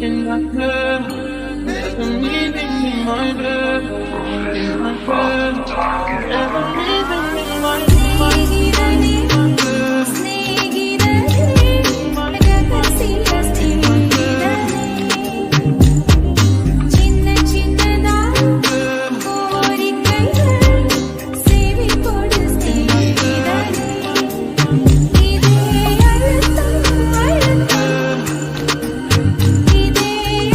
In my bed. There's a meeting in my bed. In my bed. There's a meeting in my സ്നേഹിതനേ സ്നേഹിതനേ രഹസ്യ സ്നേഹിതനേ சின்ன சின்னதா கோரிக்கைகள் செவிகொடு ஸ்நேகிதனே இதே அழுத்தம் அழுத்தம் இதே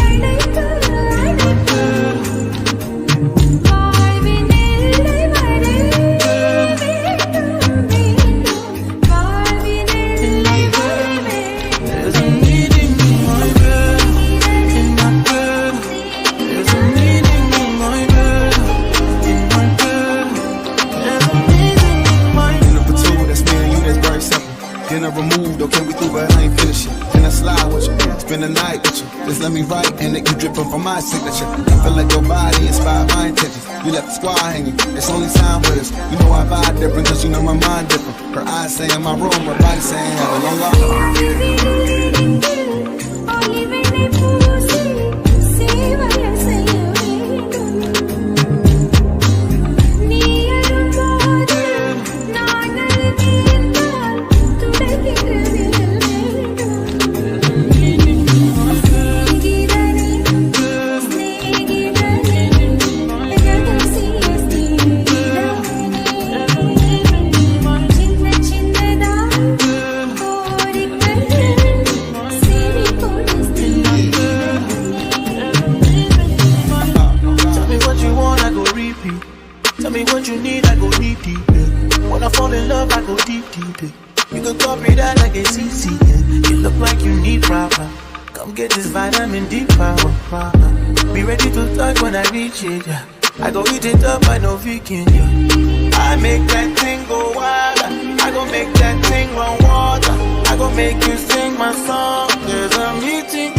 அழைப்பு அழைப்பு வாழ்வின் எல்லை வரை வேண்டும் வேண்டும் வாழ்வின் எல்லை வரை There's a meeting in my bed. In my bed. There's a meeting in my bed. In my bed. There's a meeting in my Number two, that's me and you, that's very simple. Dinner removed, okay, we through, but I ain't finishing. Can I slide with you? Spend the night with you. Just let me write, and it you dripping from my signature. I feel like your body inspired my intentions. You left the squad hanging, it's only time with us. You know I vibe different, 'cause you know my mind different. Her eyes say in my room, her body saying heaven on God. ஒளிவெண்ணெய் பூசி சேவல் செய்ய வேண்டும் நீ அழும்போது நான் அழுதிருந்தால் துடைக்கிற விரல் வேண்டும் ஸ்நேகிதனே ஸ்நேகிதனே ரகசிய ஸ்நேகிதனே சின்ன சின்னதா கோரிக்கைகள் செவிகொடு ஸ்நேகிதனே. Tell me what you want, I go repeat. Tell me what you need, I go deep, deep. Yeah. When I fall in love, I go deep, deep. Yeah. You can copy that like a CC. Yeah. You look like you need proper. Come get this vitamin D power. Power. Be ready to touch when I reach it. Yeah. I go eat it up, I no vegan. Yeah. I make that thing go wild. I go make that thing run water. I go make you sing my song. There's a meeting.